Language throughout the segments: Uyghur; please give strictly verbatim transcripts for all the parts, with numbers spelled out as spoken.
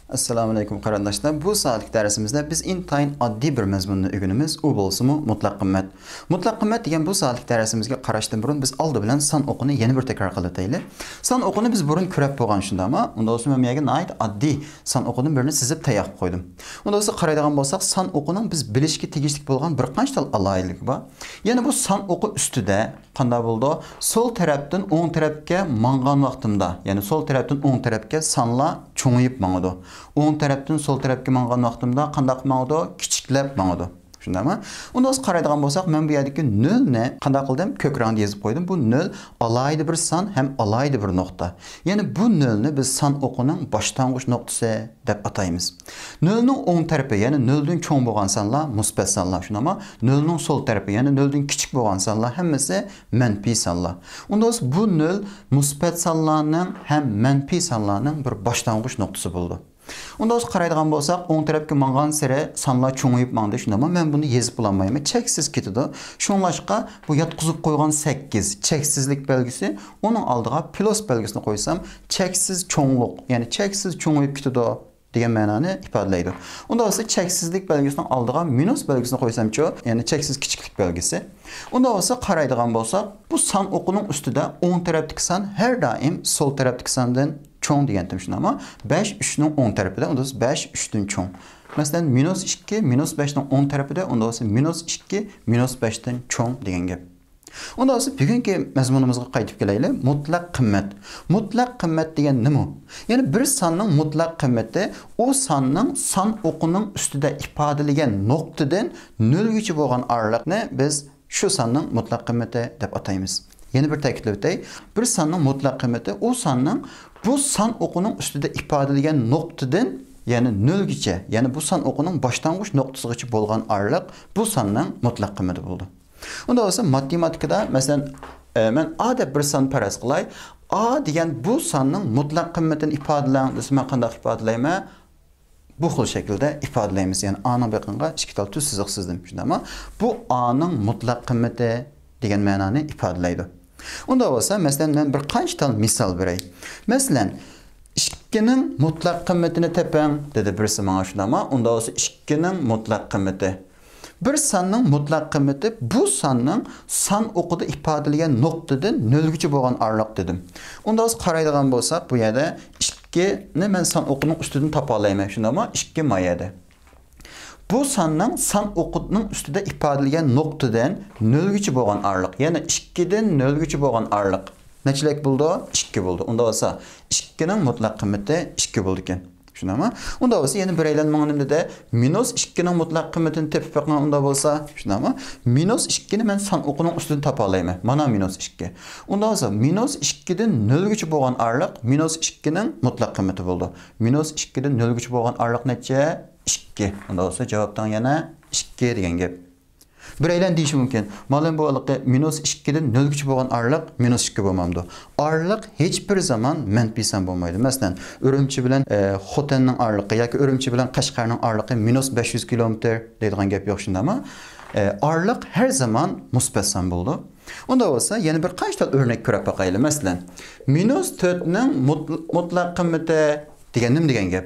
ئەسسالامۇ ئەلەيكۇم قېرىنداشلار. بۇ سائەتلىك دەرسىمىزدە بىز ئىنتايىن ئاددىي بىر مەزمۇننى ئۆگىنىمىز، ئۇ بولسىمۇ مۇتلەق قىممەت. مۇتلەق قىممەت دېگەن بۇ سائەتلىك دەرسىمىزگە قاراشتىن بۇرۇن بىز ئالدى بىلەن سان ئوقىنى يەنە بىر تەكرار قىلىۋېتەيلى. سان ئوقىنى بىز بۇرۇن كۆرۈپ بولغان، شۇنداقمۇ؟ ئۇندا بولسا مەن بۇ يەرگە ناھايىتى ئاددىي سان ئوقىدىن بىرنى سىزىپ تەييار قىلىپ قويدۇم. ئۇندا بولسا قارايدىغان بولساق، سان ئوقىنىڭ بىز بىلىشكە تېگىشلىك بولغان بىر قانچە تال ئالاھىدىلىكى بار. يەنى بۇ سان ئوقى ئۈستىدە قانداق بولىدۇ؟ سول تەرەپتىن ئوڭ تەرەپكە ماڭغان ۋاقتىمدا، يەنى سول تەرەپتىن ئوڭ تەرەپكە سانلار چوڭىيىپ ماڭىدۇ. ئوڭ تەرەپتىن سول تەرەپكە ماڭغان ۋاقتىمدا قانداق ماڭىدۇ؟ كىچىكلەپ ماڭىدۇ. شۇنداقمۇ؟ ئۇندا بىز قارايدىغان بولساق، مەن بۇ يەردىكى نۆلنى قانداق قىلدىم؟ كۆك رەڭدە يېزىپ قويدۇم. بۇ نۆل ئالاھىدە بىر سان ھەم ئالاھىدە بىر نۇقتا. يەنى بۇ نۆلنى بىز سان ئوقىنىڭ باشلانغۇچ نۇقتىسى دەپ ئاتايمىز. نۆلنىڭ ئوڭ تەرىپى، يەنى نۆلدىن چوڭ بولغان سانلار مۇسبەت سانلار، شۇنداقمۇ؟ نۆلنىڭ سول تەرىپى، يەنى نۆلدىن كىچىك بولغان سانلار ھەممىسى مەنپىي سانلار. ئۇندا بولسا بۇ نۆل مۇسبەت سانلارنىڭ ھەم مەنپىي سانلارنىڭ بىر باشلانغۇچ نۇقتىسى بولىدۇ. ئۇندا بولسا قارايدىغان بولساق، ئوڭ تەرەپكە ماڭغانسېرى سانلار چوڭىيىپ ماڭدى، شۇنداقمۇ؟ مەن بۇنى يېزىپ بولالمايمەن، چەكسىز كېتىدۇ. شۇڭلاشقا بۇ ياتقۇزۇپ قويغان سەككىز، چەكسىزلىك بەلگىسى، ئۇنىڭ ئالدىغا پلۇس بەلگىسىنى قويسام، چەكسىز چوڭلۇق، يەنى چەكسىز چوڭىيىپ كېتىدۇ دېگەن مەنانى ئىپادىلەيدۇ. ئۇندا بولسا چەكسىزلىك بەلگىسىنىڭ ئالدىغا مىنۇس بەلگىسىنى قويسامچۇ، يەنى چەكسىز كىچىكلىك بەلگىسى. ئۇندا بولسا قارايدىغان بولساق، بۇ سان ئوقىنىڭ ئۈستىدە ئوڭ تەرەپتىكى سان ھەر دائىم سول تەرەپتىكى ساندىن چوڭ دېگەنتىم، شۇنداقمۇ؟ بەش ئۈچنىڭ ئوڭ تەرىپىدە، ئۇندا بولسا بەش ئۈچتىن چوڭ. مەسىلەن، مىنۇس ئىككى مىنۇس بەشنىڭ ئوڭ تەرىپىدە، ئۇندا بولسا مىنۇس ئىككى مىنۇس بەشتىن چوڭ دېگەن گەپ. ئۇندا بولسا بۈگۈنكى مەزمۇنىمىزغا قايتىپ كېلەيلى. مۇتلەق قىممەت. مۇتلەق قىممەت دېگەن نېمە؟ يەنى بىر ساننىڭ مۇتلەق قىممىتى ئۇ ساننىڭ سان ئوقىنىڭ ئۈستىدە ئىپادىلىگەن نۇقتىدىن نۆلگىچە بولغان ئارىلىقنى بىز شۇ ساننىڭ مۇتلەق قىممىتى دەپ ئاتايمىز. يەنە بىر تەكىتلەپ ئۆتەي. بىر ساننىڭ مۇتلەق قىممىتى ئۇ ساننىڭ بۇ سان ئوقىنىڭ ئۈستىدە ئىپادىلىگەن نۇقتىدىن، يەنى نۆلگىچە، يەنى بۇ سان ئوقىنىڭ باشلانغۇچ نۇقتىسىغىچە بولغان ئارىلىق بۇ ساننىڭ مۇتلەق قىممىتى بولىدۇ. ئۇندا بولسا ماتېماتىكىدا، مەسىلەن، ئە، مەن ئا دەپ بىر سان پەرەز قىلاي. ئا دېگەن بۇ ساننىڭ مۇتلەق قىممىتىنى ئىپادىلەڭ دېسە، مەن قانداق ئىپادىلەيمەن؟ بۇ خىل شەكىلدە ئىپادىلەيمىز. يەنى ئانىڭ بېقىڭغا ئىككى تال تۈز سىزىق سىزدىم. شۇنداقمۇ؟ بۇ ئانىڭ مۇتلەق قىممىتى دېگەن مەنانى ئىپادىلەيدۇ. ئۇندا بولسا، مەسىلەن، مەن بىر قانچە تال مىسال بېرەي. مەسىلەن، ئىككىنىڭ مۇتلەق قىممىتىنى تېپىڭ، دېدى بىرسى ماڭا، شۇنداقمۇ؟ ئۇندا بولسا ئىككىنىڭ مۇتلەق قىممىتى. بىر ساننىڭ مۇتلەق قىممىتى بۇ ساننىڭ سان ئوقىدا ئىپادىلىگەن نۇقتىدىن نۆلگىچە بولغان ئارىلىق دېدىم. ئۇندا بىز قارايدىغان بولساق، بۇ يەردە ئىككىنى مەن سان ئوقىنىڭ ئۈستىدىن تاپالايمەن، شۇنداقمۇ؟ ئىككى ما يەردە. بۇ ساننىڭ سان ئوقىنىڭ ئۈستىدە ئىپادىلىگەن نۇقتىدىن نۆلگىچە بولغان ئارىلىق، يەنى ئىككىدىن نۆلگىچە بولغان ئارىلىق نەچچىلىك بولىدۇ؟ ئىككى بولىدۇ. ئۇندا بولسا ئىككىنىڭ مۇتلەق قىممىتى ئىككى بولىدىكەن. شۇنداقمۇ؟ ئۇندا بولسا يەنە بىرەيلەن ماڭا نېمە دېدى؟ مىنۇس ئىككىنىڭ مۇتلەق قىممىتىنى تېپىپ بېقىڭ، ئۇندا بولسا. شۇنداقمۇ؟ مىنۇس ئىككىنى مەن سان ئوقىنىڭ ئۈستىدىن تاپالايمەن. مانا مىنۇس ئىككى. ئۇندا بولسا مىنۇس ئىككىدىن نۆلگىچە بولغان ئارىلىق مىنۇس ئىككىنىڭ مۇتلەق قىممىتى بولىدۇ. مىنۇس ئىككىدىن نۆلگىچە بولغان ئارىلىق نەچچە؟ ئىككى. ئۇندا بولسا جاۋابتىڭ يەنە ئىككى دېگەن گەپ. بىرەيلەن دېيىشى مۇمكىن، مۇئەللىم، بۇ ھېلىقى مىنۇس ئىككىدىن نۆلگىچە بولغان ئارىلىق مىنۇس ئىككى بولمامدۇ؟ ئارىلىق ھېچ بىر زامان مەنپىي سان بولمايدۇ. مەسىلەن، ئۈرۈمچى بىلەن، ئە، خوتەننىڭ ئارىلىقى ياكى ئۈرۈمچى بىلەن قەشقەرنىڭ ئارىلىقى مىنۇس بەش يۈز كىلومېتىر دەيدىغان گەپ يوق، شۇنداقمۇ؟ ئە، ئارىلىق ھەر زامان مۇسبەت سان بولىدۇ. ئۇندا بولسا يەنە بىر قانچە تال ئۆرنەك كۆرۈپ باقايلى. مەسىلەن، مىنۇس تۆتنىڭ مۇت-، مۇتلەق قىممىتى دېگەن نېمە دېگەن گەپ؟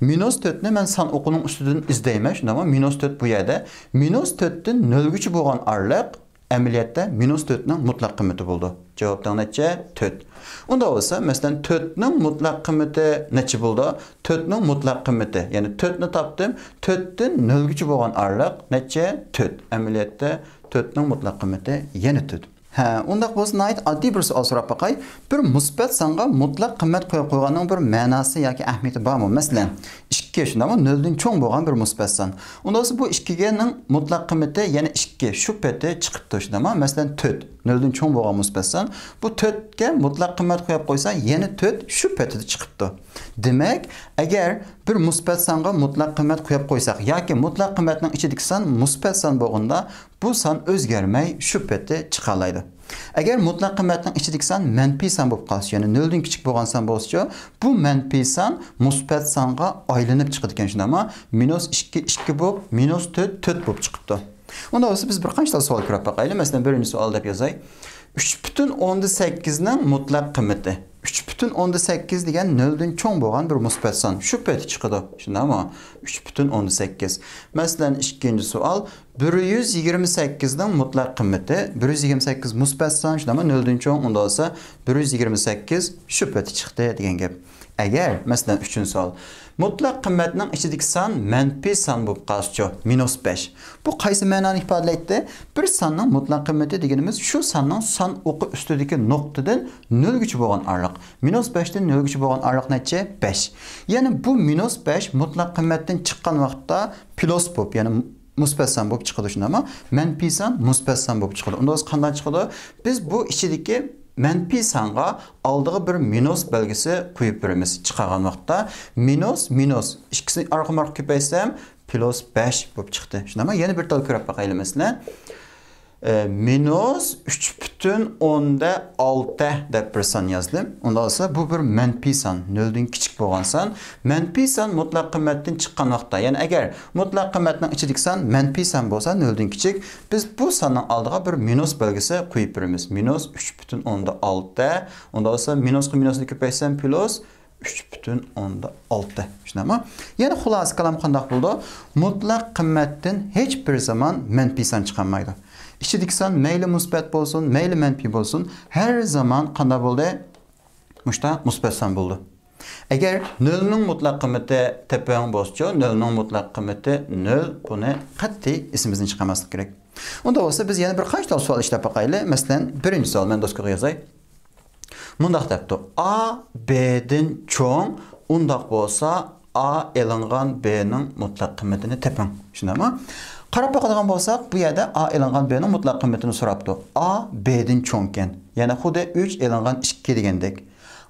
مىنۇس تۆتنى مەن سان ئوقىنىڭ ئۈستىدىن ئىزدەيمەن، شۇنداقمۇ؟ مىنۇس تۆت بۇ يەردە. مىنۇس تۆتتىن نۆلگىچە بولغان ئارىلىق ئەمەلىيەتتە مىنۇس تۆتنىڭ مۇتلەق قىممىتى بولىدۇ. جاۋابتىڭ نەچچە؟ تۆت. ئۇندا بولسا، مەسىلەن، تۆتنىڭ مۇتلەق قىممىتى نەچچە بولىدۇ؟ تۆتنىڭ مۇتلەق قىممىتى، يەنى تۆتنى تاپتىم. تۆتتىن نۆلگىچە بولغان ئارىلىق نەچچە؟ تۆت. ئەمەلىيەتتە تۆتنىڭ مۇتلەق قىممىتى يەنە تۆت. ھە، ئۇنداق بولسا ناھايىتى ئاددىي بىر سوئال سوراپ باقاي. بىر مۇسبەت سانغا مۇتلەق قىممەت قويۇپ قويغاننىڭ بىر مەناسى ياكى ئەھمىيىتى بارمۇ؟ مەسىلەن، ئىككى، شۇنداقمۇ؟ نۆلدىن چوڭ بولغان بىر مۇسبەت سان. ئۇندا بولسا بۇ ئىككىنىڭ مۇتلەق قىممىتى يەنە ئىككى، شۇ پېتى چىقىپتۇ، شۇنداقمۇ؟ مەسىلەن، تۆت، نۆلدىن چوڭ بولغان مۇسبەت سان. بۇ تۆتكە مۇتلەق قىممەت قويۇپ قويسا، يەنە تۆت شۇ پېتىدە چىقىپتۇ. دېمەك، ئەگەر بىر مۇسبەت سانغا مۇتلەق قىممەت قويۇپ قويساق ياكى مۇتلەق قىممەتنىڭ ئىچىدىكى سان مۇسبەت سان بولغاندا، بۇ سان ئۆزگەرمەي شۇ پېتى چىقالايدۇ. ئەگەر مۇتلەق قىممەتنىڭ ئىچىدىكى سان مەنپىي سان بولۇپ قالسا، يەنى نۆلدىن كىچىك بولغان سان بولسىچۇ، بۇ مەنپىي سان مۇسبەت سانغا ئايلىنىپ چىقىدىكەن، شۇنداقمۇ؟ مىنۇس ئىككى، ئىككى بولۇپ، مىنۇس تۆت، تۆت بولۇپ چىقىپتۇ. ئۇندا بولسا بىز بىر قانچە تال سوئال كۆرۈپ باقايلى. مەسىلەن، بىرىنچى سوئال دەپ يازاي. ئۈچ پۈتۈن ئوندىن سەككىزنىڭ مۇتلەق قىممىتى. ئۈچ پۈتۈن ئوندا سەككىز دېگەن نۆلدىن چوڭ بولغان بىر مۇسبەت سان. شۇ پېتى چىقىدۇ. شۇنداقمۇ؟ ئۈچ پۈتۈن ئوندا سەككىز. مەسىلەن، ئىككىنچى سوئال. بىر يۈز يىگىرمە سەككىزنىڭ مۇتلەق قىممىتى، بىر يۈز يىگىرمە سەككىز مۇسبەت سان، شۇنداقمۇ؟ نۆلدىن چوڭ، ئۇنداق بولسا بىر يۈز يىگىرمە سەككىز شۇ پېتى چىقتى دېگەن گەپ. ئەگەر، مەسىلەن، ئۈچىنچى سوئال. مۇتلەق قىممەتنىڭ ئىچىدىكى سان مەنپىي سان بولۇپ قالسىچۇ؟ مىنۇس بەش. بۇ قايسى مەنانى ئىپادىلەيتتى؟ بىر ساننىڭ مۇتلەق قىممىتى دېگىنىمىز شۇ ساننىڭ سان ئوقى ئۈستىدىكى نۇقتىدىن نۆلگىچە بولغان ئارىلىق. مىنۇس بەشتىن نۆلگىچە بولغان ئارىلىق نەچچە؟ بەش. يەنى بۇ مىنۇس بەش مۇتلەق قىممەتتىن چىققان ۋاقىتتا پلۇس بولۇپ، يەنى مۇسبەت سان بولۇپ چىقىدۇ، شۇنداقمۇ؟ مەنپىي سان مۇسبەت سان بولۇپ چىقىدۇ. ئۇنداق بولسا قانداق چىقىدۇ؟ بىز بۇ ئىچىدىكى مەنپىي سانغا ئالدىغا بىر مىنۇس بەلگىسى قويۇپ بېرىمىز. چىقارغان ۋاقىتتا مىنۇس، مىنۇس، ئىككىسىنى ئارقىمۇ ئارقا كۆپەيتسەم، پلۇس بەش بولۇپ چىقتى. شۇنداقمۇ؟ يەنە بىر تال كۆرۈپ باقايلى، مەسىلەن. ئە، مىنۇس ئۈچ پۈتۈن ئوندا ئالتە دەپ بىر سان يازدىم. ئۇنداق بولسا، بۇ بىر مەنپىي سان، نۆلدىن كىچىك بولغان سان. مەنپىي سان مۇتلەق قىممەتتىن چىققان ۋاقىتتا، يەنى ئەگەر مۇتلەق قىممەتنىڭ ئىچىدىكى سان مەنپىي سان بولسا، نۆلدىن كىچىك، بىز بۇ ساننىڭ ئالدىغا بىر مىنۇس بەلگىسى قويۇپ بېرىمىز. مىنۇس ئۈچ پۈتۈن ئوندا ئالتە. ئۇنداق بولسا، مىنۇسقا مىنۇسنى كۆپەيتسەم، پلۇس ئۈچ پۈتۈن ئوندا ئالتە. شۇنداقمۇ؟ يەنە خۇلاسە كالام قانداق بولىدۇ؟ مۇتلەق قىممەتتىن ھېچ بىر زامان مەنپىي سان چىقالمايدۇ. ئىچىدىكى سان مەيلى مۇسبەت بولسۇن، مەيلى مەنپىي بولسۇن، ھەر زامان قانداق بولدى؟ مۇشتا مۇسبەت سان بولىدۇ. ئەگەر نۆلنىڭ مۇتلەق قىممىتى تېپىڭ بولسىچۇ، نۆلنىڭ مۇتلەق قىممىتى نۆل، بۇنى قەتئىي ئېسىمىزدىن چىقارماسلىق كېرەك. ئۇنداق بولسا، بىز يەنە بىر قانچە تال سوئال ئىشلەپ باقايلى. مەسىلەن، بىرىنچى سوئال، مەن دوسكىغا يازاي. مۇنداق دەپتۇ، ئا بدىن چوڭ، ئۇنداق بولسا، ئا ئېلىنغان بنىڭ مۇتلەق قىممىتىنى تېپىڭ. شۇنداقمۇ؟ قاراپ باقىدىغان بولساق، بۇ يەردە ئا ئېلىنغان بنىڭ مۇتلەق قىممىتىنى سوراپتۇ. ئا بدىن چوڭكەن. يەنى خۇددى ئۈچ ئېلىنغان ئىككى دېگەندەك.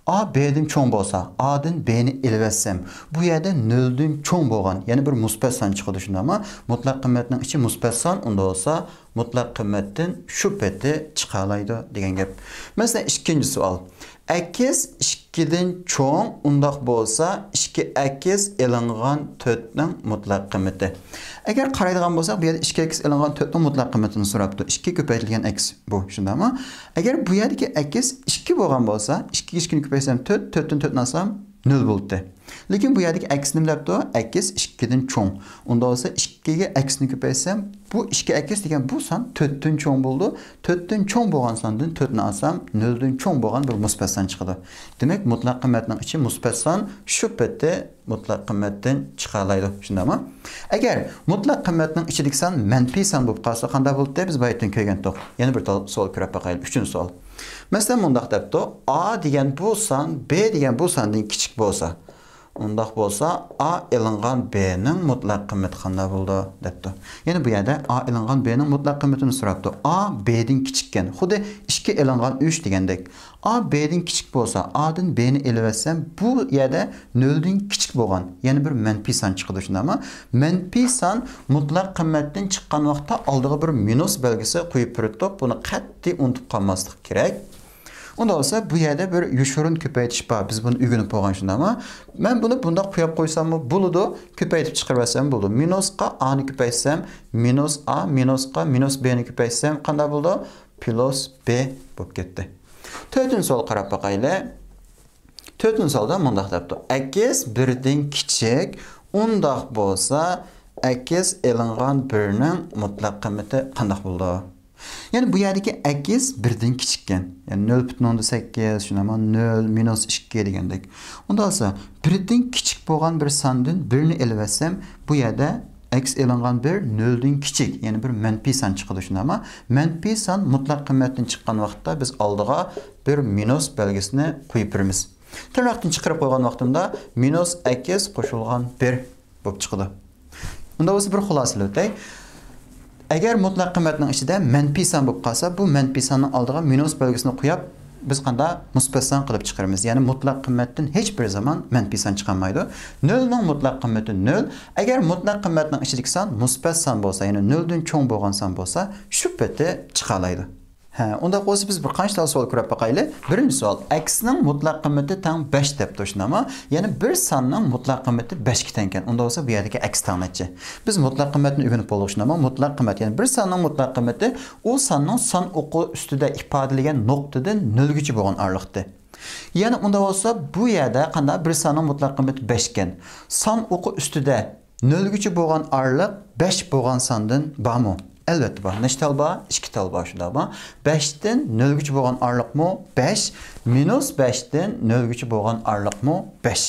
ئا بدىن چوڭ بولسا، ئادىن بنى ئېلىۋەتسەم، بۇ يەردە نۆلدىن چوڭ بولغان، يەنى بىر مۇسبەت سان چىقىدۇ، شۇنداقمۇ؟ مۇتلەق قىممەتنىڭ ئىچى مۇسبەت سان، ئۇنداق بولسا مۇتلەق قىممەتتىن شۇ پېتى چىقالايدۇ دېگەن گەپ. مەسىلەن، ئىككىنچى سوئال. ئەكس ئىككىدىن چوڭ، ئۇنداق بولسا ئىككى ئەكس ئېلىنغان تۆتنىڭ مۇتلەق قىممىتى. ئەگەر قارايدىغان بولساق، بۇ يەردە ئىككى ئەكس ئېلىنغان تۆتنىڭ مۇتلەق قىممىتىنى سوراپتۇ. ئىككى كۆپەيتىلگەن ئەكس بۇ، شۇنداقمۇ؟ ئەگەر بۇ يەردىكى ئەكس ئىككى بولغان بولسا، ئىككىگە ئىككىنى كۆپەيتسەم تۆت، تۆتتىن تۆتنى ئالسام نۆل بولدى. لېكىن بۇ يەردىكى ئەكس نېمە دەپتۇ؟ ئەكس ئىككىدىن چوڭ. ئۇنداق بولسا ئىككىگە ئەكسنى كۆپەيتسەم، بۇ ئىككى ئەكس دېگەن بۇ سان تۆتتىن چوڭ بولىدۇ. تۆتتىن چوڭ بولغان ساندىن تۆتنى ئالسام، نۆلدىن چوڭ بولغان بىر مۇسبەت سان چىقىدۇ. دېمەك، مۇتلەق قىممەتنىڭ ئىچى مۇسبەت سان شۇ پېتى مۇتلەق قىممەتتىن چىقالايدۇ. شۇنداقمۇ؟ ئەگەر مۇتلەق قىممەتنىڭ ئىچىدىكى سان مەنپىي سان بولۇپ قالسا، قانداق بولاتتى؟ بىز بايىتتىن كۆرگەنتۇق. يەنە بىر تال سوئال كۆرۈپ باقايلى. ئۈچىنچى سوئال. مەسىلەن، مۇنداق دەپتۇ، ئا دېگەن بۇ سان ب دېگەن بۇ ساندىن كىچىك بولسا، ئۇنداق بولسا، ئا ئېلىنغان بنىڭ مۇتلەق قىممىتى قانداق بولىدۇ؟ دەپتۇ. يەنى بۇ يەردە ئا ئېلىنغان بنىڭ مۇتلەق قىممىتىنى سوراپتۇ. ئا بدىن كىچىككەن. خۇددى ئىككى ئېلىنغان ئۈچ دېگەندەك. ئا بدىن كىچىك بولسا، ئادىن بنى ئېلىۋەتسەم، بۇ يەردە نۆلدىن كىچىك بولغان يەنە بىر مەنپىي سان چىقىدۇ، شۇنداقمۇ؟ مەنپىي سان مۇتلەق قىممەتتىن چىققان ۋاقىتتا ئالدىغا بىر مىنۇس بەلگىسى قويۇپ بېرىپتۇ. بۇنى قەتئىي ئۇنتۇپ قالماسلىق كېرەك. ئۇنداق بولسا، بۇ يەردە بىر يوشۇرۇن كۆپەيتىش بار. بىز بۇنى ئۆگىنىپ بولغان، شۇنداقمۇ؟ مەن بۇنى بۇنداق قويۇپ قويساممۇ بولىدۇ، كۆپەيتىپ چىقىرىۋەتسەم بولىدۇ. مىنۇسقا ئانى كۆپەيتسەم، مىنۇس ئا، مىنۇسقا مىنۇس بنى كۆپەيتسەم قانداق بولىدۇ؟ پلۇس ب بولۇپ كەتتى. تۆتىنچى سوئال قاراپ باقايلى. تۆتىنچى سوئالدا مۇنداق دەپتۇ. ئەكس بىردىن كىچىك، ئۇنداق بولسا، ئەكس ئېلىنغان بىرنىڭ مۇتلەق قىممىتى قانداق بولىدۇ؟ يەنى بۇ يەردىكى ئەكس بىردىن كىچىككەن. يەنى نۆل پۈتۈن ئوندىن سەككىز، شۇنداقمۇ نۆل مىنۇس ئىككى دېگەندەك. ئۇنداق بولسا، بىردىن كىچىك بولغان بىر ساندىن بىرنى ئېلىۋەتسەم، بۇ يەردە ئەكس ئېلىنغان بىر نۆلدىن كىچىك، يەنى بىر مەنپىي سان چىقىدۇ، شۇنداقمۇ؟ مەنپىي سان مۇتلەق قىممەتتىن چىققان ۋاقىتتا بىز ئالدىغا بىر مىنۇس بەلگىسىنى قويۇپ بېرىمىز. تىرناقتىن چىقىرىپ قويغان ۋاقتىمدا مىنۇس ئەكس قوشۇلغان بىر بولۇپ چىقىدۇ. ئۇنداق بولسا بىر خۇلاسىلىۋېتەي. ئەگەر مۇتلەق قىممەتنىڭ ئىچىدە مەنپىي سان بولۇپ قالسا، بۇ مەنپىي ساننىڭ ئالدىغا مىنۇس بەلگىسىنى قويۇپ، بىز قانداق؟ مۇسبەت سان قىلىپ چىقىرىمىز. يەنى مۇتلەق قىممەتتىن ھېچ بىر زامان مەنپىي سان چىقالمايدۇ. نۆلنىڭ مۇتلەق قىممىتى نۆل. ئەگەر مۇتلەق قىممەتنىڭ ئىچىدىكى سان مۇسبەت سان بولسا، يەنى نۆلدىن چوڭ بولغان سان بولسا، شۇ پېتى چىقالايدۇ. ھە، ئۇنداق بولسا بىز بىر قانچە تال سوئال كۆرۈپ باقايلى. بىرىنچى سوئال، ئەكسنىڭ مۇتلەق قىممىتى تەڭ بەش دەپتۇ، شۇنداقمۇ؟ يەنى بىر ساننىڭ مۇتلەق قىممىتى بەشكە تەڭكەن. ئۇنداق بولسا بۇ يەردىكى ئەكس تەڭ نەچچە؟ بىز مۇتلەق قىممەتنى ئۆگىنىپ بولدۇق، شۇنداقمۇ؟ مۇتلەق قىممەت، يەنى بىر ساننىڭ مۇتلەق قىممىتى ئۇ ساننىڭ سان ئوقى ئۈستىدە ئىپادىلىگەن نۇقتىدىن نۆلگىچە بولغان ئارىلىقتى. يەنى ئۇنداق بولسا، بۇ يەردە قانداق بىر ساننىڭ مۇتلەق قىممىتى بەش ئىكەن. سان ئوقى ئۈستىدە نۆلگىچە بولغان ئارىلىق بەش بولغان ساندىن بارمۇ؟ ئەلۋەتتە بار. نەچچە تال بار؟ ئىككى تال بار، شۇنداقمۇ؟ بەشتىن نۆلگىچە بولغان ئارىلىقمۇ بەش، مىنۇس بەشتىن نۆلگىچە بولغان ئارىلىقمۇ بەش.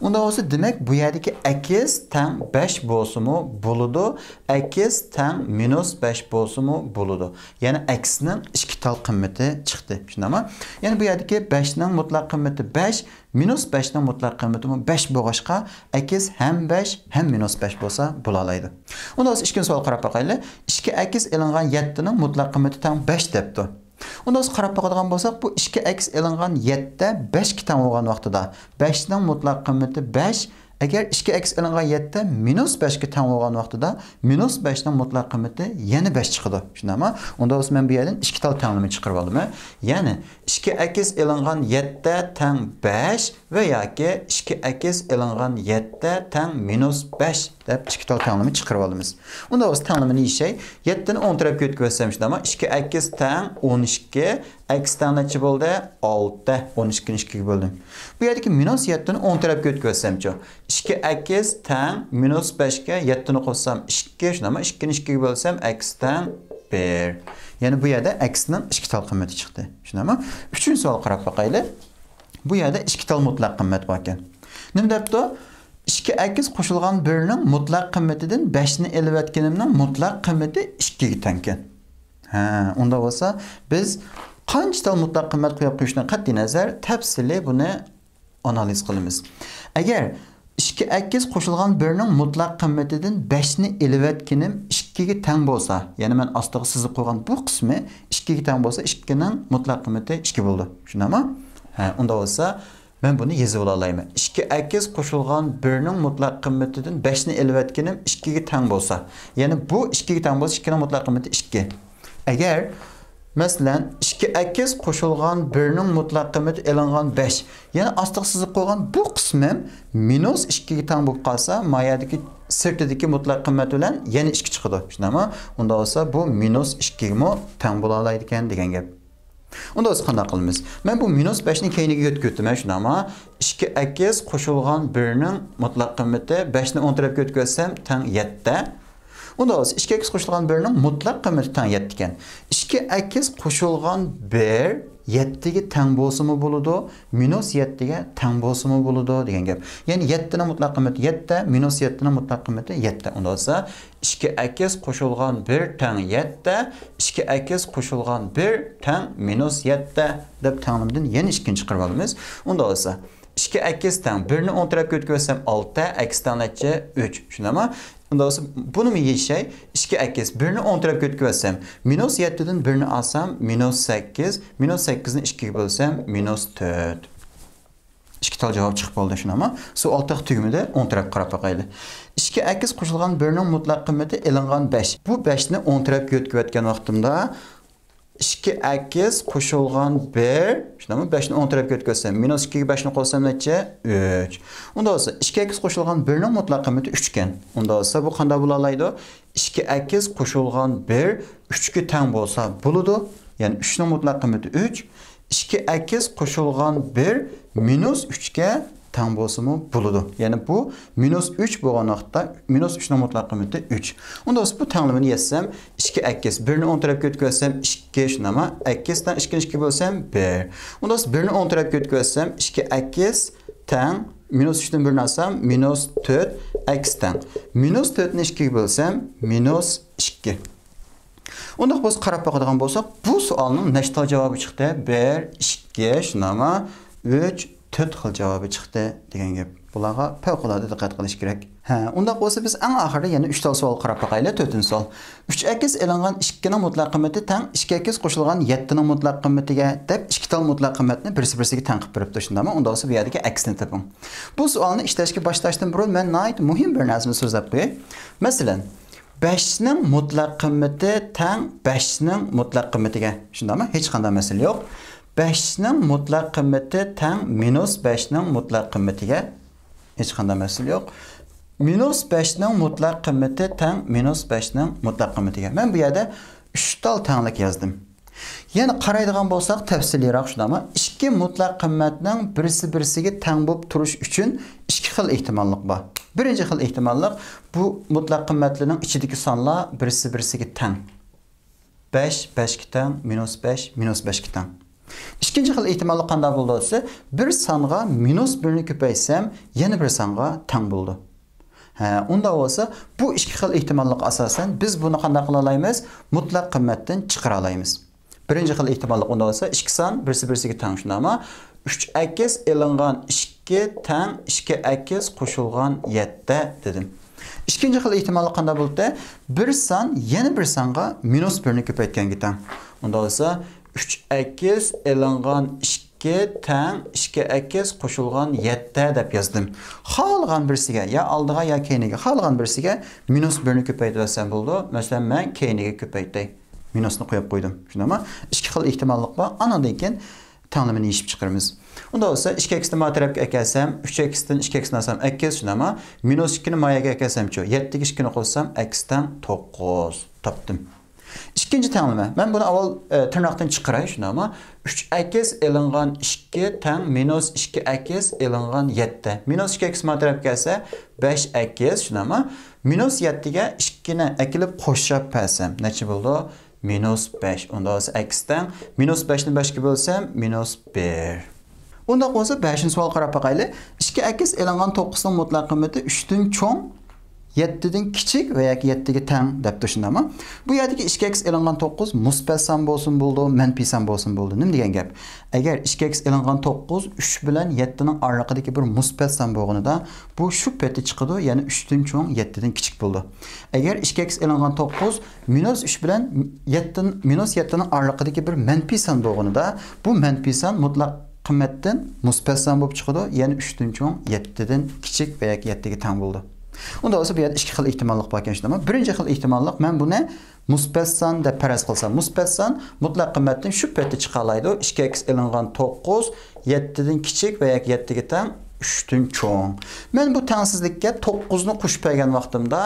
ئۇنداق بولسا، دېمەك، بۇ يەردىكى ئەكس تەڭ بەش بولسىمۇ بولىدۇ، ئەكس تەڭ مىنۇس بەش بولسىمۇ بولىدۇ. يەنى ئەكسنىڭ ئىككى تال قىممىتى چىقتى. شۇنداقمۇ؟ يەنى بۇ يەردىكى بەشنىڭ مۇتلەق قىممىتى بەش، مىنۇس بەشنىڭ مۇتلەق قىممىتىمۇ بەش بولغاچقا، ئەكس ھەم بەش ھەم مىنۇس بەش بولسا بولالايدۇ. ئۇنداق بولسا، ئىككىنچى سوئال قاراپ باقايلى. ئىككى ئەكس ئېلىنغان يەتتىنىڭ مۇتلەق قىممىتى تەڭ بەش دەپتۇ. ئۇنداق بولسا، قاراپ باقىدىغان بولساق، بۇ ئىككى ئەكس ئېلىنغان يەتتە بەشكە تەڭ بولغان ۋاقتىدا، بەشنىڭ مۇتلەق قىممىتى بەش، ئەگەر ئىككى ئەكس ئېلىنغان يەتتە مىنۇس بەشكە تەڭ بولغان ۋاقتىدا، مىنۇس بەشنىڭ مۇتلەق قىممىتى يەنە بەش چىقىدۇ. شۇنداقمۇ؟ ئۇنداق بولسا، مەن بۇ يەردىن ئىككى تال تەڭلىمە چىقىرىپ ئالىمەن. يەنى ئىككى ئەكس ئېلىنغان يەتتە تەڭ بەش ۋە ياكى ئىككى ئەكس ئېلىنغان يەتتە تەڭ مىنۇس بەش دەپ ئىككى تال تەڭلىمە چىقىرىپ ئالىمىز. ئۇنداق بولسا، تەڭلىمىنى يېشەي. يەتتىنى ئوڭ تەرەپكە ئۆتكۈزسەم، شۇنداقمۇ؟ ئىككى ئەكس تەڭ ئون ئىككى، ئەكس تەڭ نەچچە بولدى؟ ئالتە. ئون ئىككىنى ئىككىگە بۆلدۈم. بۇ يەردىكى مىنۇس يەتتىنى ئوڭ تەرەپكە ئۆتكۈزسەمچۇ؟ ئىككى ئەكس تەڭ مىنۇس بەشكە يەتتىنى قوشسام ئىككى، شۇنداقمۇ؟ ئىككىنى ئىككىگە بۆلسەم، ئەكس تەڭ بىر. يەنى بۇ يەردە ئەكسنىڭ ئىككى تال قىممىتى چىقتى. شۇنداقمۇ؟ ئۈچىنچى سوئالغا قاراپ باقايلى. بۇ يەردە ئىككى تال مۇتلەق قىممەت باركەن. نېمە دەپتۇ؟ ئىككى ئەكس قوشۇلغان بىرنىڭ مۇتلەق قىممىتىدىن بەشنى ئېلىۋەتكىنىمنىڭ مۇتلەق قىممىتى ئىككىگە تەڭكەن. ھە، ئۇنداق بولسا، بىز قانچە تال مۇتلەق قىممەت قويۇپ قويۇشتىن قەتئىينەزەر، تەپسىلىي بۇنى ئانالىز قىلىمىز. ئەگەر ئىككى ئەكس قوشۇلغان بىرنىڭ مۇتلەق قىممىتىدىن بەشنى ئېلىۋەتكىنىم ئىككىگە تەڭ بولسا، يەنى مەن ئاستىغا سىزىق قويغان بۇ قىسمى ئىككىگە تەڭ بولسا، ئىككىنىڭ مۇتلەق قىممىتى ئىككى بولىدۇ. شۇنداقمۇ؟ ھە، ئۇنداق بولسا، مەن بۇنى يېزىپ ئالالايمەن. ئىككى ئەكس قوشۇلغان بىرنىڭ مۇتلەق قىممىتىدىن بەشنى ئېلىۋەتكىنىم ئىككىگە تەڭ بولسا، يەنى بۇ ئىككىگە تەڭ بولسا، ئىككىنىڭ مۇتلەق قىممىتى ئىككى. ئەگەر، مەسىلەن، ئىككى ئەكس قوشۇلغان بىرنىڭ مۇتلەق قىممىتى ئېلىنغان بەش، يەنى ئاستىغا سىزىق قويغان بۇ قىسمىم مىنۇس ئىككىگە تەڭ بولۇپ قالسا، ما يەردىكى سىرتىدىكى مۇتلەق قىممەت بىلەن يەنە ئىككى چىقىدۇ. شۇنداقمۇ؟ ئۇنداق بولسا، بۇ مىنۇس ئىككىگىمۇ تەڭ بولالايدىكەن دېگەن گەپ. ئۇنداق بولسا قانداق قىلىمىز؟ مەن بۇ مىنۇس بەشنى كەينىگە يۆتكىۋېتىمەن، شۇنداقمۇ؟ ئىككى ئەكس قوشۇلغان بىرنىڭ مۇتلەق قىممىتى، بەشنى ئوڭ تەرەپكە يۆتكىۋەتسەم، تەڭ يەتتە. ئۇنداق بولسا، ئىككى ئەكس قوشۇلغان بىرنىڭ مۇتلەق قىممىتى تەڭ يەتتە ئىكەن. ئىككى ئەكس قوشۇلغان بىر يەتتىگە تەڭ بولسىمۇ بولىدۇ، مىنۇس يەتتىگە تەڭ بولسىمۇ بولىدۇ دېگەن گەپ. يەنى يەتتىنىڭ مۇتلەق قىممىتى يەتتە، مىنۇس يەتتىنىڭ مۇتلەق قىممىتى يەتتە. ئۇنداق بولسا، ئىككى ئەكس قوشۇلغان بىر تەڭ يەتتە، ئىككى ئەكس قوشۇلغان بىر تەڭ مىنۇس يەتتە دەپ تەڭلىمىدىن يەنە ئىككىنى چىقىرىپ ئالىمىز. ئۇنداق بولسا، ئىككى ئەكس تەڭ بىرنى ئوڭ تەرەپكە ئۆتكۈزسەم ئالتە، ئەكس تەڭ نەچچە؟ ئۈچ. شۇنداقمۇ؟ ئۇنداق بولسا، بۇنىمۇ يېشەي. ئىككى ئەكس بىرنى ئوڭ تەرەپكە ئۆتكۈزسەم، مىنۇس يەتتىدىن بىرنى ئالسام، مىنۇس سەككىز، مىنۇس سەككىزنى ئىككىگە بۆلسەم، مىنۇس تۆت. ئىككى تال جاۋاب چىقىپ بولدى، شۇنداقمۇ؟ سوئال تېخى تۈگىمىدى، ئوڭ تەرەپكە قاراپ باقايلى. ئىككى ئەكس قوشۇلغان بىرنىڭ مۇتلەق قىممىتى ئېلىنغان بەش. بۇ بەشنى ئوڭ تەرەپكە يۆتكىۋەتكەن ۋاقتىمدا، ئىككى ئەكس قوشۇلغان بىر، شۇنداقمۇ؟ بەشنى ئوڭ تەرەپكە يۆتكەۋەتسەم، مىنۇس ئىككىگە بەشنى قوشسام نەچچە؟ ئۈچ. ئۇنداق بولسا، ئىككى ئەكس قوشۇلغان بىرنىڭ مۇتلەق قىممىتى ئۈچ ئىكەن. ئۇنداق بولسا، بۇ قانداق بولالايدۇ؟ ئىككى ئەكس قوشۇلغان بىر ئۈچكە تەڭ بولسا بولىدۇ. يەنى ئۈچنىڭ مۇتلەق قىممىتى ئۈچ. ئىككى ئەكس قوشۇلغان بىر مىنۇس ئۈچكە تەڭ بولسىمۇ بولىدۇ. يەنى بۇ مىنۇس ئۈچ بولغان ۋاقىتتا مىنۇس ئۈچنىڭ مۇتلەق قىممىتى ئۈچ. ئۇنداق بولسا بۇ تەڭلىمىنى يازسام، ئىككى ئەكس بىرنى ئوڭ تەرەپكە ئۆتكۈزسەم ئىككى، شۇنداقمۇ؟ ئەكس تەڭ ئىككىنى ئىككىگە بۆلسەم بىر. ئۇنداق بولسا بىرنى ئوڭ تەرەپكە ئۆتكۈزسەم ئىككى ئەكس تەڭ مىنۇس ئۈچتىن بىرنى ئالسام مىنۇس تۆت ئەكس تەڭ. مىنۇس تۆتنى ئىككىگە بۆلسەم مىنۇس ئىككى. ئۇنداق بولسا، قاراپ باقىدىغان بولساق، بۇ سوئالنىڭ نەچچە تال جاۋابى چىقتى؟ بىر، ئىككى، شۇنداقمۇ؟ ئۈچ، تۆت خىل جاۋابى چىقتى دېگەن گەپ. بۇلارغا پەۋقۇلئاددە دىققەت قىلىش كېرەك. ھە، ئۇنداق بولسا، بىز ئەڭ ئاخىرىدا يەنە ئۈچ تال سوئال قاراپ باقايلى. تۆتىنچى سوئال. ئۈچ ئەكس ئېلىنغان ئىككىنىڭ مۇتلەق قىممىتى تەڭ ئىككى ئەكس قوشۇلغان يەتتىنىڭ مۇتلەق قىممىتىگە دەپ، ئىككى تال مۇتلەق قىممەتنى بىرسى-بىرسىگە تەڭ قىلىپ بېرىپتۇ، شۇنداقمۇ؟ ئۇنداق بولسا، بۇ يەردىكى ئەكسنى تېپىڭ. بۇ سوئالنى ئىشلەشكە باشلاشتىن بۇرۇن مەن ناھايىتى مۇھىم بىر نەرسىنى سۆزلەپ قوياي. مەسىلەن، بەشنىڭ مۇتلەق قىممىتى تەڭ بەشنىڭ مۇتلەق قىممىتىگە. شۇنداقمۇ؟ ھېچقانداق مەسىلە يوق. بەشنىڭ مۇتلەق قىممىتى تەڭ مىنۇس بەشنىڭ مۇتلەق قىممىتىگە. ھېچقانداق مەسىلە يوق. مىنۇس بەشنىڭ مۇتلەق قىممىتى تەڭ مىنۇس بەشنىڭ مۇتلەق قىممىتىگە. مەن بۇ يەردە ئۈچ تال تەڭلىك يازدىم. يەنە قارايدىغان بولساق، تەپسىلىيراق، شۇنداقمۇ؟ ئىككى ئىككى مۇتلەق قىممەتنىڭ بىرسى بىرسىگە تەڭ بولۇپ تۇرۇش ئۈچۈن ئىككى خىل ئېھتىماللىق بار. بىرىنچى خىل ئېھتىماللىق، بۇ مۇتلەق قىممەتلىرىنىڭ ئىچىدىكى سانلار بىرسى بىرسىگە تەڭ. بەش بەشكە تەڭ، مىنۇس بەش مىنۇس بەشكە تەڭ. ئىككىنچى خىل ئېھتىماللىق قانداق بولىدۇ دېسە، بىر سانغا مىنۇس بىرنى كۆپەيتسەم، يەنە بىر سانغا تەڭ بولىدۇ. ھە، ئۇنداق بولسا، بۇ ئىككى خىل ئېھتىماللىققا ئاساسەن بىز بۇنى قانداق قىلالايمىز؟ مۇتلەق قىممەتتىن چىقىرالايمىز. بىرىنچى خىل ئېھتىماللىق ئۇنداق بولسا، ئىككى سان بىرسى بىرسىگە تەڭ، شۇنداقمۇ؟ ئۈچ ئەكس ئېلىنغان ئىككى تەڭ ئىككى ئەكس قوشۇلغان يەتتە دېدىم. ئىككىنچى خىل ئېھتىماللىق قانداق بولدى؟ بىر سان يەنە بىر سانغا مىنۇس بىرنى كۆپەيتكەنگە تەڭ. ئۇنداق بولسا، ئۈچ ئەكس ئېلىنغان ئىككى تەڭ ئىككى ئەكس قوشۇلغان يەتتە دەپ يازدىم. خالىغان بىرسىگە، يا ئالدىغا يا كەينىگە، خالىغان بىرسىگە مىنۇس بىرنى كۆپەيتىۋەتسەم بولىدۇ. مەسىلەن، مەن كەينىگە كۆپەيتەي. مىنۇسنى قويۇپ قويدۇم. شۇنداقمۇ؟ ئىككى خىل ئېھتىماللىق بار. ئانىڭدىن كېيىن تەڭلىمىنى يېشىپ چىقىرىمىز. ئۇنداق بولسا، ئىككى ئەكسنى ما تەرەپكە ئەكەلسەم، ئۈچ ئەكستىن ئىككى ئەكسنى ئالسام ئەكس، شۇنداقمۇ؟ مىنۇس ئىككىنى ما يەرگە ئەكەلسەمچۇ؟ يەتتىگە ئىككىنى قوشسام، ئەكس تەڭ توققۇز. تاپتىم. ئىككىنچى تەڭلىمە. مەن بۇنى ئاۋۋال، ئە، تىرناقتىن چىقىراي، شۇنداقمۇ؟ ئۈچ ئەكس ئېلىنغان ئىككى تەڭ مىنۇس ئىككى ئەكس ئېلىنغان يەتتە. مىنۇس ئىككى ئەكس ما تەرەپكە كەلسە، بەش ئەكس، شۇنداقمۇ؟ مىنۇس يەتتىگە ئىككىنى ئەكېلىپ قوشاپ بەرسەم، نەچچە بولىدۇ؟ مىنۇس بەش. ئۇنداق بولسا ئەكس تەڭ. مىنۇس بەشنى بەشكە بۆلسەم، مىنۇس بىر. ئۇنداق بولسا، بەشىنچى سوئالغا قاراپ باقايلى. ئىككى ئەكس ئېلىنغان توققۇزنىڭ مۇتلەق قىممىتى ئۈچتىن چوڭ، يەتتىدىن كىچىك ۋە ياكى يەتتىگە تەڭ دەپتۇ، شۇنداقمۇ؟ بۇ يەردىكى ئىككى ئەكس ئېلىنغان توققۇز مۇسبەت سان بولسۇن بولىدۇ، مەنپىي سان بولسۇن بولىدۇ. نېمە دېگەن گەپ؟ ئەگەر ئىككى ئەكس ئېلىنغان توققۇز ئۈچ بىلەن يەتتىنىڭ ئارىلىقىدىكى بىر مۇسبەت سان بولغىنىدا، بۇ شۇ پېتى چىقىدۇ، يەنى ئۈچتىن چوڭ، يەتتىدىن كىچىك بولىدۇ. ئەگەر ئىككى ئەكس ئېلىنغان توققۇز مىنۇس ئۈچ بىلەن يەتتە، مىنۇس يەتتىنىڭ ئارىلىقىدىكى بىر مەنپىي سان بولغىنىدا، بۇ مەنپىي سان مۇتلەق قىممەتتىن مۇسبەت سان بولۇپ چىقىدۇ، يەنى ئۈچتىن چوڭ، يەتتىدىن كىچىك ۋە ياكى يەتتىگە تەڭ بولىدۇ. ئۇنداق بولسا، بۇ يەردە ئىككى خىل ئېھتىماللىق باركەن، شۇنداقمۇ؟ بىرىنچى خىل ئېھتىماللىق، مەن بۇنى مۇسبەت سان دەپ پەرەز قىلسام، مۇسبەت سان مۇتلەق قىممەتتىن شۇ پېتى چىقالايدۇ. ئىككى ئەكس ئېلىنغان توققۇز يەتتىدىن كىچىك ۋە ياكى يەتتىگە تەڭ، ئۈچتىن چوڭ. مەن بۇ تەڭسىزلىككە توققۇزنى قوشۇپ بەرگەن ۋاقتىمدا،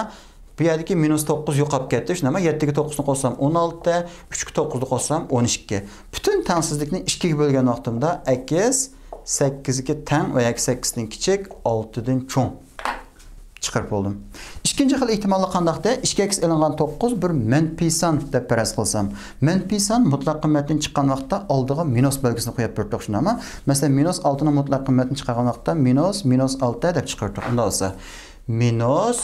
بۇ يەردىكى مىنۇس توققۇز يوقاپ كەتتى. شۇنداقمۇ؟ يەتتىگە توققۇزنى قوشسام، ئون ئالتە، ئۈچكە توققۇزنى قوشسام، ئون ئىككى. پۈتۈن تەڭسىزلىكنى ئىككىگە بۆلگەن ۋاقتىمدا، ئەكس سەككىزگە تەڭ ۋە ياكى سەككىزدىن كىچىك، ئالتىدىن چوڭ چىقىرىپ بولدۇم. ئىككىنچى خىل ئېھتىماللىق قانداقتى؟ ئىككى ئەكس ئېلىنغان توققۇز بىر مەنپىي سان دەپ پەرەز قىلسام، مەنپىي سان مۇتلەق قىممەتتىن چىققان ۋاقىتتا ئالدىغا مىنۇس بەلگىسىنى قويۇپ بېرىپتۇق، شۇنداقمۇ؟ مەسىلەن، مىنۇس ئالتىنى مۇتلەق قىممەتتىن چىقارغان ۋاقىتتا مىنۇس، مىنۇس ئالتە دەپ چىقىرىپتۇق. ئۇنداق بولسا، مىنۇس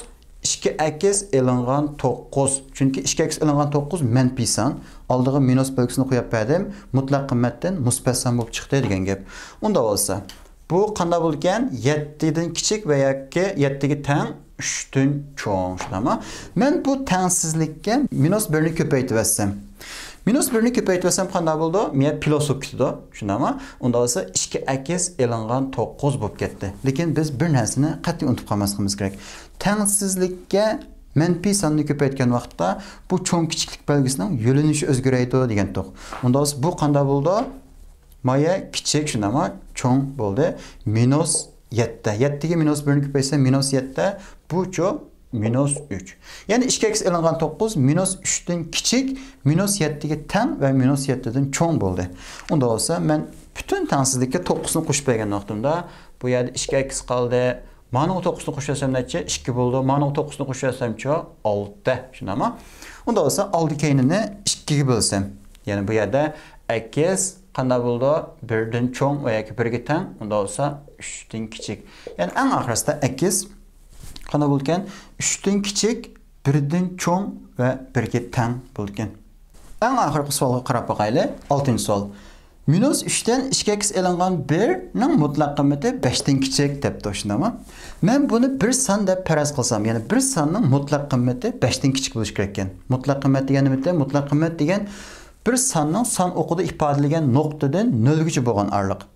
ئىككى ئەكس ئېلىنغان توققۇز. چۈنكى ئىككى ئەكس ئېلىنغان توققۇز مەنپىي سان. ئالدىغا مىنۇس بەلگىسىنى قويۇپ بەردىم. مۇتلەق قىممەتتىن مۇسبەت سان بولۇپ چىقتى دېگەن گەپ. ئۇنداق بولسا، بۇ قانداق بولىدىكەن؟ يەتتىدىن كىچىك ۋە ياكى يەتتىگە تەڭ، ئۈچتىن چوڭ، شۇنداقمۇ؟ مەن بۇ تەڭسىزلىككە مىنۇس بىرنى كۆپەيتىۋەتسەم، مىنۇس بىرنى كۆپەيتىۋەتسەم قانداق بولىدۇ؟ مەيە پلۇس بولۇپ كېتىدۇ، شۇنداقمۇ؟ ئۇنداق بولسا ئىككى ئەكس ئېلىنغان توققۇز بولۇپ كەتتى. لېكىن بىز بىر نەرسىنى قەتئىي ئۇنتۇپ قالماسلىقىمىز كېرەك. تەڭسىزلىككە مەنپىي ساننى كۆپەيتكەن ۋاقىتتا بۇ چوڭ كىچىكلىك بەلگىسىنىڭ يۆنىلىشى ئۆزگىرەيدۇ دېگەنتۇق. ئۇنداق بولسا بۇ قانداق بولىدۇ؟ مايە كىچىك، شۇنداقمۇ؟ چوڭ بولدى. مىنۇس يەتتە. يەتتىگە مىنۇس بىرنى كۆپەيتسە، مىنۇس يەتتە. بۇچۇ مىنۇس ئۈچ. يەنى ئىككى ئەكس ئېلىنغان توققۇز مىنۇس ئۈچتىن كىچىك، مىنۇس يەتتىگە تەڭ ۋە مىنۇس يەتتىدىن چوڭ بولدى. ئۇنداق بولسا، مەن پۈتۈن تەڭسىزلىككە توققۇزنى قوشۇپ بەرگەن ۋاقتىمدا، بۇ يەردە ئىككى ئەكس قالدى. مانىڭغا توققۇزنى قوشۇۋەتسەم نەچچە؟ ئىككى بولىدۇ. مانىڭغا توققۇزنى قوشۇۋەتسەمچۇ؟ ئالتە. شۇنداقمۇ؟ ئۇنداق بولسا، ئالدى كەينىنى ئىككىگە بۆلسەم. يەنى بۇ يەردە ئەكس قانداق بولىدۇ؟ بىردىن چوڭ ۋە ياكى بىرگە تەڭ. ئۇنداق بولسا، ئۈچتىن كىچىك. يەنى ئەڭ ئاخىرسىدا ئەكس قانداق بولىدىكەن؟ ئۈچتىن كىچىك، بىردىن چوڭ ۋە بىرگە تەڭ بولىدىكەن. ئەڭ ئاخىرقى سوئالغا قاراپ باقايلى. ئالتىنچى سوئال. مىنۇس ئۈچتىن ئىككى ئەكس ئېلىنغان بىرنىڭ مۇتلەق قىممىتى بەشتىن كىچىك دەپتۇ، شۇنداقمۇ؟ مەن بۇنى بىر سان دەپ پەرەز قىلسام، يەنى بىر ساننىڭ مۇتلەق قىممىتى بەشتىن كىچىك بولۇشى كېرەككەن. مۇتلەق قىممەت دېگەن نېمىدى؟ مۇتلەق قىممەت دېگەن بىر ساننىڭ سان ئوقىدا ئىپادىلىگەن نۇقتىدىن نۆلگىچە بولغان ئارىلىق.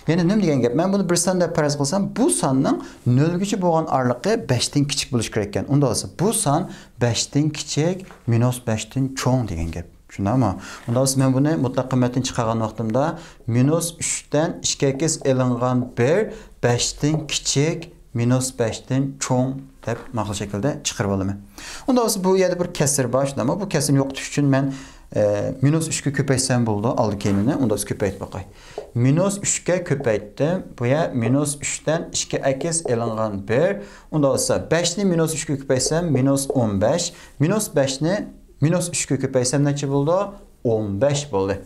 يەنى نېمە دېگەن گەپ؟ مەن بۇنى بىر سان دەپ پەرەز قىلسام، بۇ ساننىڭ نۆلگىچە بولغان ئارىلىقى بەشتىن كىچىك بولۇشى كېرەككەن. ئۇنداق بولسا، بۇ سان بەشتىن كىچىك، مىنۇس بەشتىن چوڭ دېگەن گەپ. شۇنداقمۇ؟ ئۇنداق بولسا، مەن بۇنى مۇتلەق قىممەتتىن چىقارغان ۋاقتىمدا، مىنۇس ئۈچتىن ئىككى ئەكس ئېلىنغان بىر بەشتىن كىچىك، مىنۇس بەشتىن چوڭ دەپ ماقۇل شەكىلدە چىقىرىپ ئالىمەن. ئۇنداق بولسا، بۇ يەردە بىر كەسىر بار، شۇنداقمۇ؟ بۇ كەسىرنى يوقىتىش ئۈچۈن مەن ئە، مىنۇس ئۈچكە كۆپەيتسەم بولىدۇ، ئالدى كەينىنى. ئۇندا بىز كۆپەيتىپ باقاي. مىنۇس ئۈچكە كۆپەيتتىم. بۇ يەر مىنۇس ئۈچتىن ئىككى ئەكس ئېلىنغان بىر. ئۇندا بولسا بەشنى مىنۇس ئۈچكە كۆپەيتسەم، مىنۇس ئون بەش. مىنۇس بەشنى مىنۇس ئۈچكە كۆپەيتسەم نەچچە بولىدۇ؟ ئون بەش بولدى.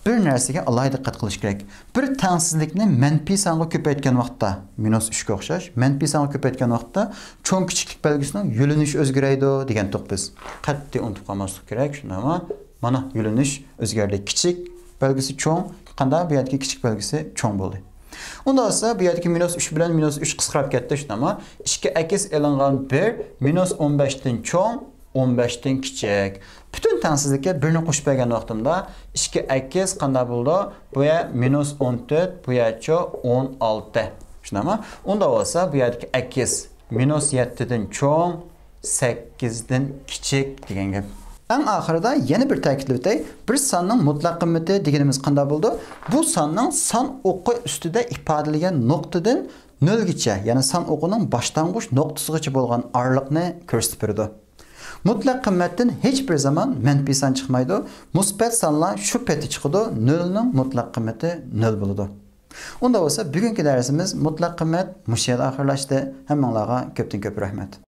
بىر نەرسىگە ئالاھىدە دىققەت قىلىش كېرەك. بىر تەڭسىزلىكنى مەنپىي سانغا كۆپەيتكەن ۋاقىتتا، مىنۇس ئۈچكە ئوخشاش، مەنپىي سانغا كۆپەيتكەن ۋاقىتتا چوڭ كىچىكلىك بەلگىسىنىڭ يۆنىلىشى ئۆزگىرەيدۇ دېگەنتۇق بىز. قەتئىي ئۇنتۇپ قالماسلىق كېرەك، شۇنداقمۇ؟ مانا يۆنىلىش ئۆزگەردى. كىچىك بەلگىسى چوڭ، قانداق؟ بۇ يەردىكى كىچىك بەلگىسى چوڭ بولدى. ئۇندا بولسا بۇ يەردىكى مىنۇس ئۈچ بىلەن مىنۇس ئۈچ قىسقىراپ كەتتى، شۇنداقمۇ؟ ئىككى ئەكس ئېلىنغان بىر مىنۇس ئون بەشتىن چوڭ، ئون بەشتىن كىچىك. پۈتۈن تەڭسىزلىككە بىرنى قوشۇپ بەرگەن ۋاقتىمدا ئىككى ئەكس قانداق بولىدۇ؟ بۇ يەر مىنۇس ئون تۆت، بۇ يەرچۇ ئون ئالتە. شۇنداقمۇ؟ ئۇندا بولسا بۇ يەردىكى ئەكس مىنۇس يەتتىدىن چوڭ، سەككىزدىن كىچىك دېگەن گەپ. ئەڭ ئاخىرىدا يەنە بىر تەكىتلىۋېتەي. بىر ساننىڭ مۇتلەق قىممىتى دېگىنىمىز قانداق بولىدۇ؟ بۇ ساننىڭ سان ئوقى ئۈستىدە ئىپادىلىگەن نۇقتىدىن نۆلگىچە، يەنى سان ئوقىنىڭ باشلانغۇچ نۇقتىسىغىچە بولغان ئارىلىقنى كۆرسىتىپ بېرىدۇ. مۇتلەق قىممەتتىن ھېچ بىر زامان مەنپىي سان چىقمايدۇ. مۇسبەت سانلار شۇ پېتى چىقىدۇ. نۆلنىڭ مۇتلەق قىممىتى نۆل بولىدۇ. ئۇندا بولسا بۈگۈنكى دەرسىمىز مۇتلەق قىممەت مۇشۇ يەردە ئاخىرلاشتى. ھەممىڭلارغا كۆپتىن كۆپ رەھمەت.